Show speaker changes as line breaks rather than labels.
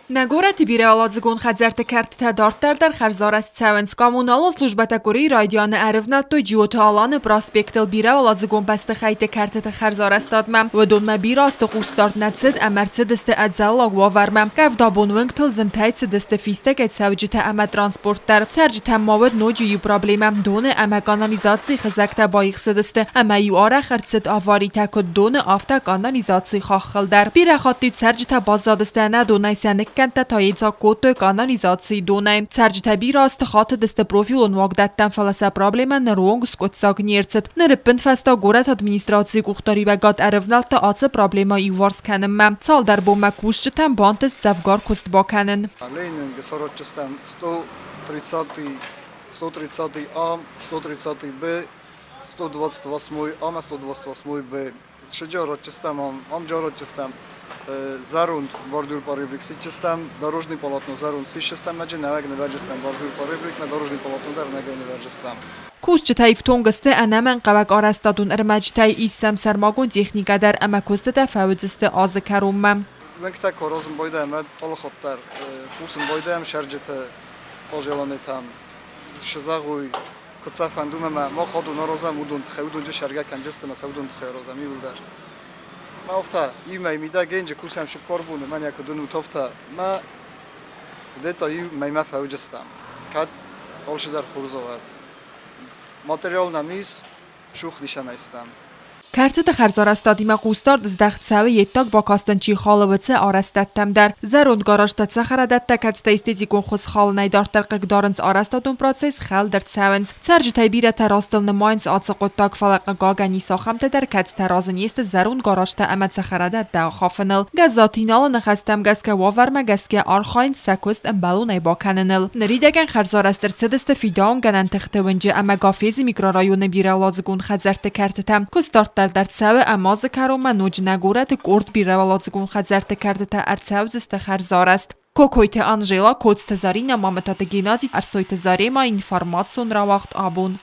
Нӕ горӕты бирӕуӕладзыгон хӕдзӕртты кӕртытӕ дарддӕр дӕр хӕрзарӕзт цӕуынц. Коммуналон службӕтӕ къуырийы райдианы ӕрывнӕлдтой Джиоты Аланы проспектыл бирӕуӕладзыгон бӕстыхӕйтты кӕртыты хӕрзарӕзтадмӕ. Уыдонмӕ бирӕ азты хъусдард нӕ цыд ӕмӕ ӕрцыдысты ӕдзӕллаг уавӕрмӕ. Къӕвдабон уынгтыл зынтӕй цыдысты фистӕгӕй цӕуджытӕ ӕмӕ транспорт дӕр. Цӕрджытӕм ма уыд ноджы иу проблемӕ – доны ӕмӕ канализацийы хызӕгтӕ баихсыдысты ӕмӕ-иу арӕх ӕрцыд аваритӕ куыд доны, афтӕ канализацийы хаххыл дӕр. Бирӕ хатт-иу цӕрджытӕ баззадысты ӕнӕ донӕй, сӕ ныккӕндтӕ та йедзаг кодтой канализацийы донӕй. Цӕрджытӕ бирӕ азты хатыдысты профилон уагдӕттӕм, фӕлӕ сӕ проблемӕ ныронг скъуыддзаг не рцыд. Ныр ӕппынфӕстаг горӕты администрацийы къухдариуӕгад ӕрывнӕлдта ацы проблемӕ иуварс кӕнынмӕ. Цалдӕр бонмӕ кусджытӕн бантыст дзӕвгар куыст бакӕнын.
Ленинги сороччыстӕн 130 130 А, 130 Б, 128 А ӕмӕ 128 Б. Сыджаротчыстӕм амджаротчыстӕм зӕронд бордюр-поребрик ситчыстӕм, дорожный полотно зӕронд сисчыстӕм, мӕджы нӕуӕг нывӕрджыстӕм бордюр-поребрикмӕ дорожный полотно дӕр нӕгӕй нывӕрджыстӕм.
Кусджытӕ ифтонг сты ӕнӕмӕнгхъӕуӕг арӕзтадон ӕрмӕджытӕй, ис сӕм сӕрмагонд техникӕ дӕр ӕмӕ куыстытӕ фӕуыдзысты азы кӕронмӕ.
Уынгтӕ корозын байдайӕм, алыхатт дӕр кусын байдайӕм сӕрджыты пожеланитӕм. Сызӕгъуй, куыд сӕ фӕндум ӕмӕ мах адон аразӕм, уыдон тыххӕй, уыдон джы сӕргӕ кӕнджысты ӕмӕ сӕ уыдон тыххӕй аразӕм иууылдӕр. Мӕ афтӕ, иу мӕй мидӕг енджы кусӕм цыппар боны, мӕнӕ куыд уынут, афтӕ мӕ где-то иу мӕймӕ фӕуыдзыстӕм. Кӕд алцыдӕр хорз уӕд. Материал нӕм ис, сух нисӕнӕй стӕм.
Кӕртыты хӕрзарӕзтадимӕ хъусдард здӕхт цӕуы йе ддаг бакастӕн чи халы, уыцы арӕзтӕдтӕм дӕр. Зӕронд гаражтӕ, цӕхӕрадӕттӕ, кӕцытӕ эстетикон хуыз халынӕй дарддӕр хъыгдарынц арӕзтадон процесс, хӕлд ӕрцӕуынц. Цӕрджытӕй бирӕтӕ растыл нымайынц ацы хъуыддаг, фӕлӕ, хъыгагӕн, ис ахӕмтӕ дӕр, кӕцытӕ разы не сты зӕронд гаражтӕ ӕмӕ цӕхӕрадӕттӕ ахафыныл. Гӕззаты Иналы ныхӕстӕм гӕсгӕ уавӕрмӕ гӕсгӕ архайынц сӕ куыст ӕмбӕлонӕй бакӕныныл. Ныридӕгӕн хӕрзарӕзт ӕрцыдысты фидауынгӕнӕн тыхты уынджы ӕмӕ Гафезы микрорайоны бирӕуӕладзыгон хӕдзӕртты кӕртытӕ. Куыст дарддӕр дӕр цӕуы ӕмӕ азы кӕронмӕ ноджы нӕ горӕты къорд бирӕуӕладзыгон хӕдзӕртты кӕртытӕ ӕрцӕудзысты хӕрзарӕзт. Кокойты Анжела, Коцты Заринӕ, Мамытаты Геннадий, Ӕрсойты Заремӕ, информацион рауагъд абон.